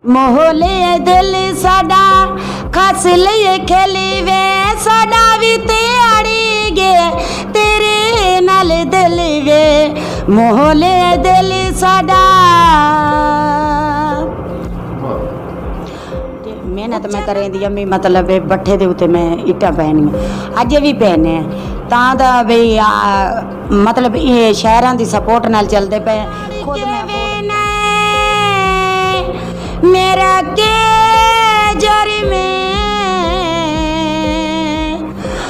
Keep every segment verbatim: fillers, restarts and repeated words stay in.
مہلے دل ساڈا کھس لئے کھیلی وے، ساڈا وی تیاڑی گے تیرے نال دل وے۔ مہلے دل ساڈا۔ محنت میں کریں دی امی، مطلب ہے بٹھے دے اتے میں اٹا پہنی، اجے بھی پہنے، تاں دا بھئی آ، مطلب یہ شہراں دی سپورٹ نال چلدے پے۔ خود میں میرا کے جرم ہے،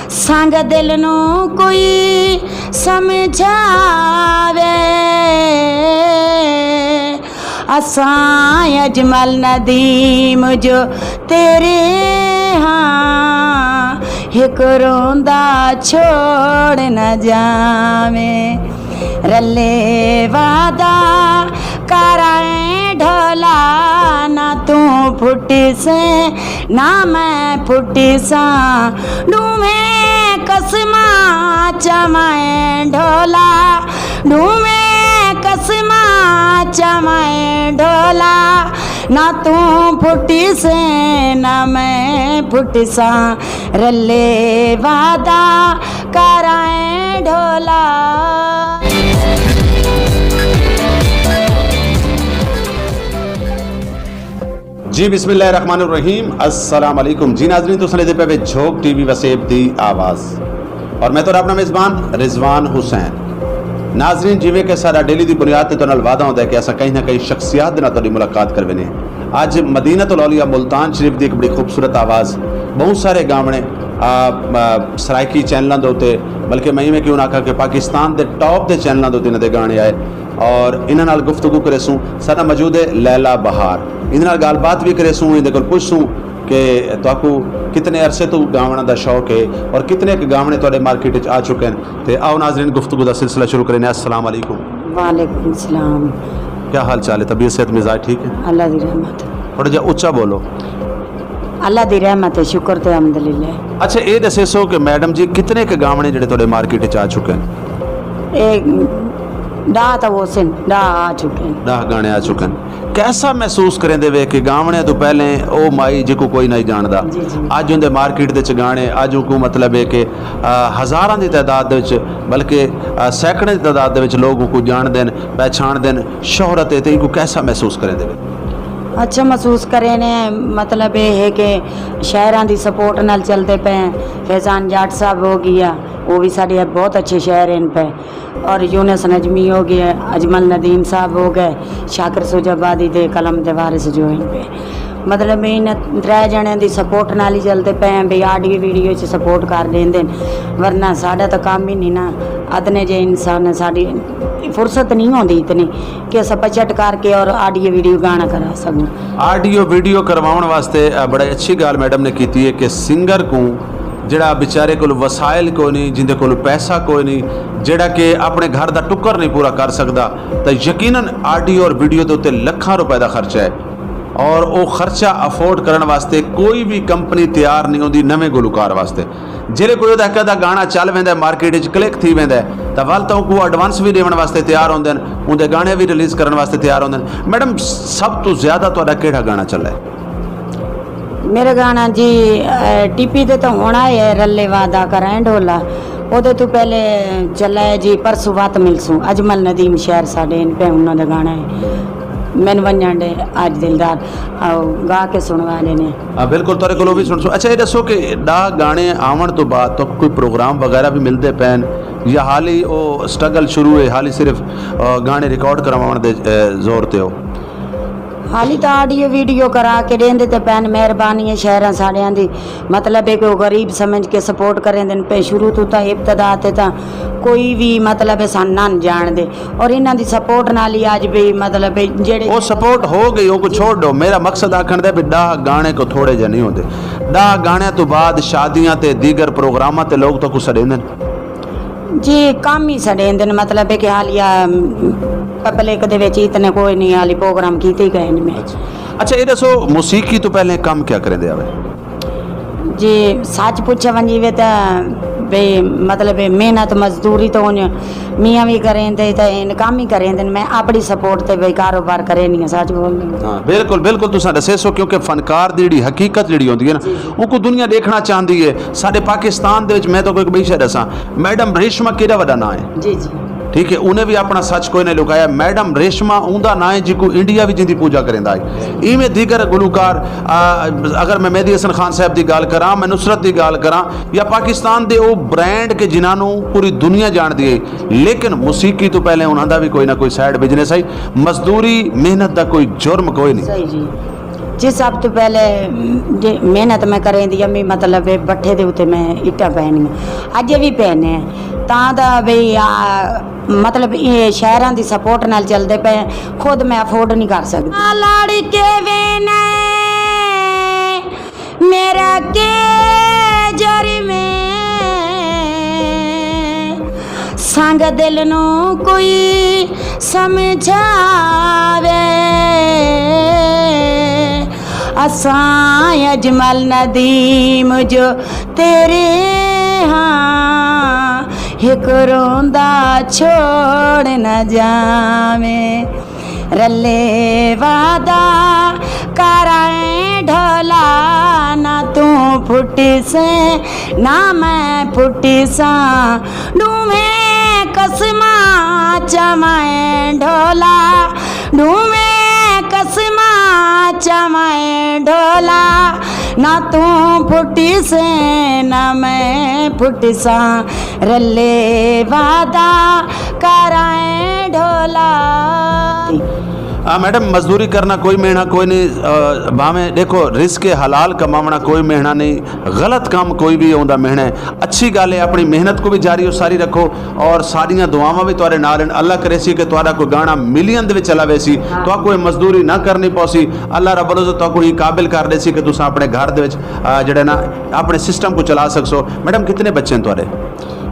سنگ دل نو کوئی سمجھاوے۔ اساں اجمل ندیم جو تیرے ہاں، ہک روندا چھوڑ نہ جاویں۔ رلے وعدہ کرائیں ڈھولا، نہ توں پھٹسیں نہ میں پھٹساں، ݙوہیں قسماں چوائیں ڈھولا، ݙوہیں قسماں چوائیں ڈھولا، نہ توں پھٹسیں نہ میں پھٹساں، رلے وعدہ کرائیں ڈھولا۔ جی، بسم اللہ الرحمن الرحیم۔ السلام علیکم۔ جی ناظرین، تساں ݙیہدے پئے وے جھوک ٹی وی وسیب دی آواز، اور میں تہاݙا اپݨا میزبان رضوان حسین۔ ناظرین، جیویں کہ ساݙا ڈیلی دی بنیاد تے تہاݙے نال وعدہ ہوندا ہے کہ اساں کہیں نہ کہیں شخصیات دے نال تہاݙی ملاقات کرویندے ہیں۔ اڄ مدینۃ الاولیاء ملتان شریف دی ہک بڑی خوبصورت آواز، ٻہوں سارے ڳاوݨے، آ، آ، سرائیکی چینلاں دے اتے، بلکہ میں ایویں کیوں نہ آکھاں کہ پاکستان دے ٹاپ دے چینلاں دے اتے انہاں دے ڳاوݨے آئے، اور انہاں نال گفتگو کریسوں۔ ساݙے نال موجود ہے لیلیٰ بہار، ایندے نال ڳالھ بات وی کریسوں، ایندے کول پچھسوں کہ تہاکوں کتنے عرصے توں ڳاوݨ دا شوق ہے اور کتنے ک ڳاوݨے تہاݙے مارکیٹ وچ آ چکے ہیں۔ تے آؤ ناظرین، گفتگو دا سلسلہ شروع کریندے ہیں۔ السلام علیکم۔ وعلیکم السلام۔ کیا حال چال ہے؟ طبیعت، صحت، مزاج ٹھیک ہے؟ اللہ دی رحمت۔ تھوڑا جہا اچا بولو۔ اللہ دی رحمت ہے، شکر تے الحمدللہ۔ اچھا، اے ݙسیسو کہ میڈم جی، کتنے ک ڳاوݨے جڑے تہاݙے مارکیٹ وچ آ چکے ہیں؟ اے ݙاہ تاں ہوسن، ݙاہ آ چکے ہیں۔ ݙاہ ڳاوݨے آ چکے ہیں۔ کیسا محسوس کریندے وے کہ ڳاوݨے توں پہلے او مائی جیکوں کوئی نہیں جاندا، جی، جی۔ اڄ اوندے مارکیٹ دے وچ ڳاوݨے، اڄ اوکوں مطلب ہے کہ، آ، ہزاراں دی تعداد دے وچ، بلکہ، آ، سینکڑیں دی تعداد دے وچ لوگ اوکوں ڄاݨدن، پہچاݨدن، شہرت ہے، تے اینکوں کیسا محسوس کریندے وے؟ اچھا محسوس کرینے، مطلب اے ہے کہ شہراں دی سپورٹ نال چلدے پئے ہیں۔ فیضان جاٹ صاحب ہو ڳیا، او وی ساݙے بہت اچھے شاعر ہن پئے، اور یونس نجمی ہو ڳئے، اجمل ندیم صاحب ہو ڳئے، شاکر سوجھ آبادی دے قلم دے وارث جو ہن پئے۔ مطلب انہاں ترے جݨیاں دی سپورٹ نال ہی چلدے پئے ہیں، بھئی آڈیو ویڈیو چ سپورٹ کر ݙیندن، ورنہ ساݙا تاں کم ہی نہیں نا، اتنے جے انسان ساݙی فرصت نہیں ہوندی اتنی کہ اساں بجٹ کر کے اور آڈیو ویڈیو گانا کرا سڳوں۔ آڈیو ویڈیو کرواوݨ واسطے، آ، بڑا اچھی ڳالھ میڈم نے کیتی ہے کہ سنگر کوں، جڑا بیچارے کول وسائل کوئی نہیں، جیندے کول پیسہ کوئی نہیں، جڑا کہ اپݨے گھر دا ٹکر نہیں پورا کر سڳدا، تاں یقیناً آڈیو اور ویڈیو دے اتے لکھاں روپے دا خرچہ ہے، اور او خرچہ افورڈ کرݨ واسطے کوئی وی کمپنی تیار نہیں ہوندی نویں گلوکار واسطے۔ جیلے کوئی ادا ہک ادا گانا چل ویندا ہے، مارکیٹ وچ کلک تھی ویندا ہے، تاں ول تاں اوکوں ایڈوانس وی ݙیوݨ واسطے تیار ہوندے ہن، اوندے گانے وی ریلیز کرݨ واسطے تیار ہوندے ہن۔ میڈم، سب توں زیادہ تہاݙا کیڑھا گانا چلا ہے؟ میرا گانا جی، اے، ٹی پی تے تاں ہونا ہے رلے وعدہ کرائیں ڈھولا، اودے توں پہلے چلا ہے جی پرسوں وت ملسوں، اجمل ندیم شاعر ساݙے ہن پئے، انہاں دا گانا ہے۔ مین ونڄݨ ݙے اڄ دلدار، آؤ ڳا کے سݨوا ݙینے۔ ہاں، بالکل، تہاݙے کولوں وی سݨسوں۔ اچھا، اے ݙسو کہ ݙاہ گانے آوݨ توں بعد تہاکوں کوئی پروگرام وغیرہ وی ملدے پئن یا حالی او سٹرگل شروع ہے، حالی صرف، آ، گانے ریکارڈ کرواوݨ دے، آ، زور تے ہو؟ حالی تاں آڈیو ویڈیو کرا کے ݙیندے تے پئن، مہربانی ہے شاعراں ساݙیاں دی۔ مطلب ہے کہ او غریب سمجھ کے سپورٹ کریندن پئے، شروع توں تاں ابتدا تے تاں کوئی وی مطلب ہے سان نہ ڄاݨدے، اور انہاں دی سپورٹ نال ہی اڄ بھی مطلب ہے جیڑھے او سپورٹ ہو ڳئی، اوکوں چھوڑ ݙیو۔ میرا مقصد آکھݨ دا ہے بھی ݙاہ گانے کوئی تھوڑے جے نہیں ہوندے۔ ݙاہ گانیاں توں بعد شادیاں تے دیگر پروگراماں تے لوگ تہاکوں سݙیندن؟ جی، کم ہی سݙیندن، مطلب ہے کہ حالیہ، ام، پبلک دے وچ اتنے کوئی نہیں، حالی پروگرام کیتے ہی ڳئے نہیں میں۔ اچھا۔ اچھا، اے ݙسو، موسیقی توں پہلے کم کیا کریندے آوے؟ جی، سچ پچھے ونڄیوے تاں بھئی مطلب ہے محنت مزدوری تو انج میاں وی کریندے تے ہن کم ہی کریندن۔ میں اپݨی سپورٹ تے بھئی کاروبار کریندی ہاں، سچ بولدی ہاں۔ ہاں، بالکل، بالکل، تساں ݙسیسو، کیونکہ فنکار دی جیڑھی حقیقت جیڑھی ہوندی ہے نا، جی، جی۔ اونکوں دنیا ݙیکھݨا چاہندی ہے۔ ساݙے پاکستان دے وچ میں تہاکوں ہک ٻئی شے ݙساں، میڈم ریشما کیݙا وݙا ناں ہے۔ جی، جی۔ ٹھیک ہے، انہیں بھی اپنا سچ کوئی نہیں لکایا۔ میڈم ریشما اوندا ناں ہے جیکوں انڈیا وی جیندی پوجا کریندا ہے۔ ایویں دیگر گلوکار، آ، اگر میں مہدی حسن خان صاحب دی ڳالھ کراں، میں نصرت دی ڳالھ کراں، یا پاکستان دے او برانڈ کہ جنہاں نوں پوری دنیا ڄاݨدی ہے، لیکن موسیقی توں پہلے انہاں دا وی کوئی نہ کوئی سائیڈ بزنس ہے۔ مزدوری محنت دا کوئی جرم کوئی نہیں۔ صحیح جی۔ جی، سب توں پہلے جے محنت میں کریندی امی، مطلب ہے بٹھے دے اتے میں اٹا پہنی، اڄ وی پہنے۔ تاں دا بھئی آ، مطلب اے شاعراں دی سپورٹ نال چلدے پئے، خود میں افورڈ نہیں کر سکدی۔ لڑ کے وینے میرا کے جرم ہے، سنگ دل نوں کوئی سمجھاوے۔ اساں اجمل ندیم جو تیرے ہاں، ہک روندا چھوڑ نہ جاویں۔ رلے وعدہ کرائیں ڈھولا، نہ توں پھٹسیں نہ میں پھٹساں، ݙوہیں قسماں چوائیں ڈھولا، ݙوہیں قسماں چوائیں ڈھولا، نہ توں پھٹسیں نہ میں پھٹساں، رلے وعدہ کرائیں ڈھولا۔ آ، میڈم، مزدوری کرنا کوئی مہنہ کوئی نہیں، آ، بھاویں ݙیکھو، رزق حلال کماوݨا کوئی مہنہ نہیں، غلط کم کوئی وی اوندا مہنہ ہے۔ اچھی ڳالھ ہے، اپݨی محنت کوں وی جاری و ساری رکھو، اور ساݙیاں دعاواں وی تہاݙے نال ہن۔ اللہ کریسی کہ تہاݙا کوئی گانا ملین دے وچ چلا ویسی، تہاکوں اے مزدوری نہ کرنی پوسی۔ اللہ رب العزت تہاکوں ایں قابل کر ݙیسی کہ تساں اپݨے گھر دے وچ، آ، جیڑھے نا، اپݨے سسٹم کوں چلا سڳسو۔ میڈم، کتنے بچے ہیں تہاݙے؟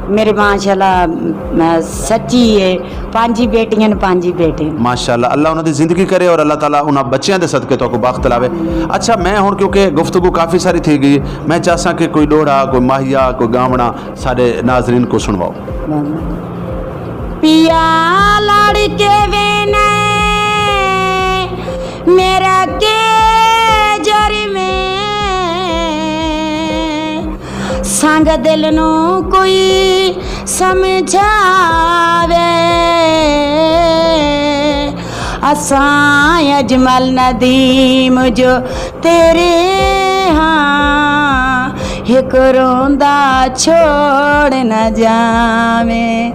میرے ماشاءاللہ، م-، سچی ہے، پنج ہی بیٹیاں نے، پنج ہی بیٹے ہیں۔ ماشاءاللہ، اللہ انہاں دی زندگی کرے اور اللہ تعالیٰ انہاں بچیاں دے صدقے تہاکوں بخت لاوے۔ اچھا، میں ہݨ کیونکہ گفتگو کافی ساری تھی ڳئی ہے، میں چاہساں کہ کوئی ݙوہڑا، کوئی ماہیا، کوئی ڳاوݨا ساݙے ناظرین کوں سݨواؤ۔ پیا لڑ کے وینے میرا کے جرم ہے، سنگ دل نوں کوئی سمجھاوے۔ اساں اجمل ندیم جو تیرے ہاں، ہک روندا چھوڑ نہ جاویں۔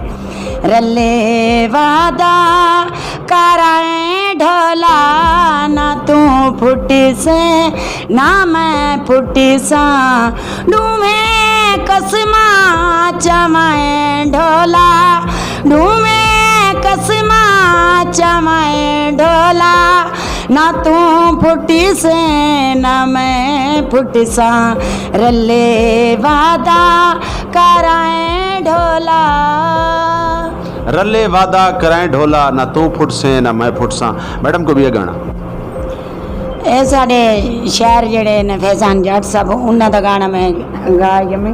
رلے وعدہ کرائیں ڈھولا، نہ توں پھٹسیں نہ میں پھٹساں، ݙوہیں قسماں چوائیں ڈھولا، ݙوہیں قسماں چوائیں ڈھولا، نہ توں پھٹسیں نہ میں پھٹساں، رلے وعدہ کرائیں ڈھولا۔ رلے وعدہ کرائیں ڈھولا، نہ توں پھٹسیں نہ میں پھٹساں۔ میڈم، کوئی ٻیا گانا؟ اے ساݙے شاعر جیڑھے نے فیضان جٹ صاحب، انہاں دا گانا میں ڳا کے میں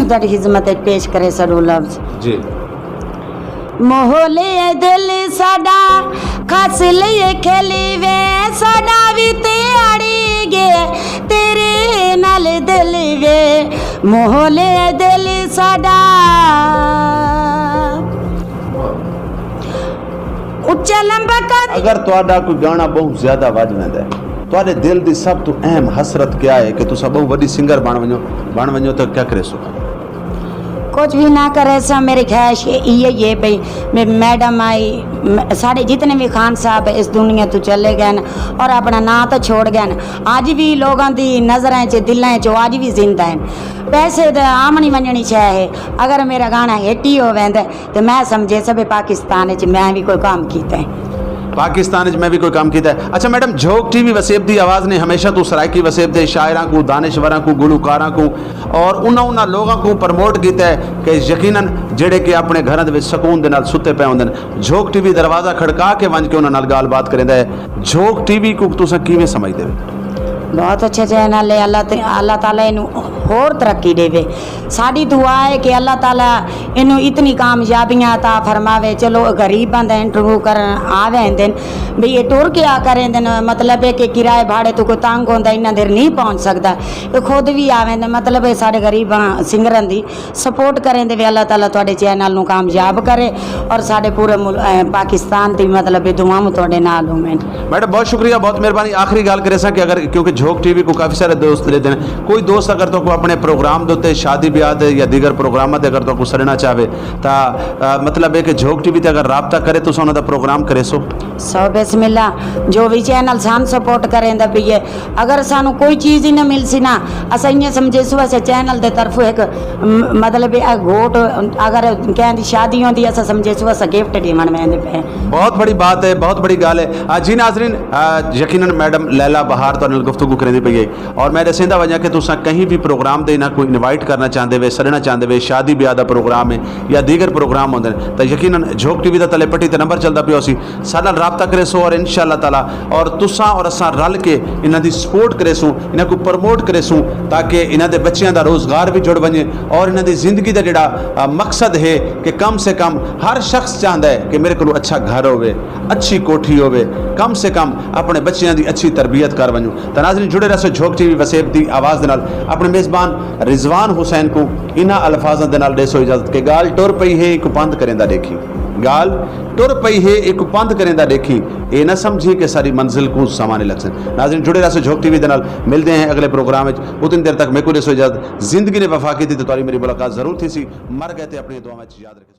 تہاݙی خدمت وچ پیش کریساں ݙو لفظ۔ جی۔ مہلے دل ساݙا کھس لئے کھلی وے، ساݙا وی تے اڑی ڳئے تیرے نال دل وے، مہلے دل ساݙا۔ اچا لمبا کر۔ اگر تہاݙا کوئی گانا بہت زیادہ وڄ ویندا ہے، تہاݙے دل دی سب توں اہم حسرت کیا ہے کہ تساں بہت وݙی سنگر بݨ ونڄو، بݨ ونڄو تاں کیا کریسو؟ کچھ وی نہ کریساں، میری خواہش ایہی ہے بھئی میں میڈم آئی، م-، ساݙے جتنے وی خان صاحب اس دنیا توں چلے ڳئے ہن اور اپݨا ناں تاں چھوڑ ڳئے ہن، اڄ وی لوکاں دی نظراں وچ، دلاں وچ او اڄ وی زندہ ہن۔ پیسے تے آوݨی ونڄݨی شے ہے، اگر میرا گانا ہٹ ہی ہو ویندا ہے تے میں سمجھیساں بھئی پاکستان وچ میں وی کوئی کم کیتا ہے۔ پاکستان وچ میں وی کوئی کم کیتا ہے۔ اچھا میڈم، جھوک ٹی وی وسیب دی آواز نے ہمیشہ توں سرائیکی وسیب دے شاعراں کوں، دانشوراں کوں، گلوکاراں کوں اور انہاں، انہاں لوکاں کوں پروموٹ کیتا ہے کہ یقیناً جیڑھے کہ اپݨے گھراں دے وچ سکون دے نال ستے پئے ہوندن، جھوک ٹی وی دروازہ کھڑکا کے ونڄ کے انہاں نال ڳالھ بات کریندا ہے۔ جھوک ٹی وی کوں تساں کیویں سمجھدے ہو؟ بہت اچھا چینل ہے، اللہ تے-، اللہ تعالیٰ اینوں ہور ترقی ݙیوے۔ ساݙی دعا ہے کہ اللہ تعالیٰ اینوں اتنی کامیابیاں عطا فرماوے۔ چلو، غریباں دا انٹرویو کرݨ آ ویندن، بھئی اے ٹر کے آ کریندن، مطلب ہے کہ کرائے بھاڑے توں کوئی تنگ ہوندا، انہاں دیر نہیں پہنچ سڳدا، اے خود وی آ ویندن۔ مطلب ہے ساݙے غریباں سنگراں دی سپورٹ کریندے وے۔ اللہ تعالیٰ تہاݙے چینل نوں کامیاب کرے اور ساݙے پورے مل-، اے، پاکستان دی، مطلب ہے، دعاواں تہاݙے نال ہوون۔ میڈم، بہت شکریہ، بہت مہربانی۔ آخری ڳالھ کریساں کہ اگر، کیونکہ جھوک ٹی وی کوں کافی سارے دوست ݙیہدن، کوئی دوست اگر تہاکوں اپݨے پروگرام دے اتے، شادی بیاہ دے یا دیگر پروگراماں تے اگر تہاکوں سݙݨا چاہوے تاں، آ، مطلب ہے کہ جھوک ٹی وی تے اگر رابطہ کرے، تساں انہاں دا پروگرام کریسو؟ سو بسم اللہ، جو وی چینل سان سپورٹ کریندا پئی ہے، اگر سانوں کوئی چیز ہی نہ ملسی نا، اساں ایئں سمجھیسوں اساں چینل دے طرفوں ہک، م-، مطلب ہے گھوٹ، اگر کہیں دی شادی ہوندی، اساں سمجھیسوں اساں گفٹ ݙیوݨ ویندے پئے ہیں۔ بہت بڑی بات ہے، بہت بڑی ڳالھ ہے۔ آ، جی ناظرین، آ، یقیناً میڈم لیلا بہار تہاݙے نال گفتگو کریندی پئی ہے، اور میں ݙسیندا ونڄاں کہ تساں کہیں وی پروگرام دے انہاں کوں انوائٹ کرݨا چاہندے وے، سݙݨا چاہندے وے، شادی بیاہ دا پروگرام ہے یا دیگر پروگرام ہوندن، تاں یقیناً جھوک ٹی وی دا تلے پٹی تے نمبر چلدا پیا ہوسی، ساݙے نال رابطہ کریسو، اور انشاءاللہ تعالیٰ، اور تساں اور اساں رل کے انہاں دی سپورٹ کریسوں، انہاں کوں پروموٹ کریسوں، تاکہ انہاں دے بچیاں دا روزگار وی جڑ ونڄے اور انہاں دی زندگی دا جڑا، آ، مقصد ہے کہ کم سے کم ہر شخص چاہندا ہے کہ میرے کولوں اچھا گھر ہووے، اچھی کوٹھی ہووے، کم سے کم اپݨے بچیاں دی اچھی تربیت کر ونڄوں۔ تاں ناظرین، جڑے رہسو جھوک ٹی وی وسیب دی آواز دے نال۔ اپݨے میزبان رضوان حسین کوں انہاں الفاظاں دے نال ݙیسو اجازت کہ ڳالھ ٹر پئی ہے، ایکوں پندھ کریندا ݙیکھیں۔ ڳالھ ٹر پئی ہے، ایکوں پندھ کریندا ݙیکھیں۔ اے نہ سمجھیں کہ ساݙی منزل کوں ساوانے لڳسن۔ ناظرین، جڑے رہسو جھوک ٹی وی دے نال۔ ملدے ہیں اڳلے پروگرام وچ۔ اتنی دیر تک میکوں ݙیسو اجازت۔ زندگی نے وفا کیتی تے تہاݙی میری ملاقات ضرور تھیسی۔ مر ڳئے تے اپݨیاں دعاواں وچ یاد رکھیسو۔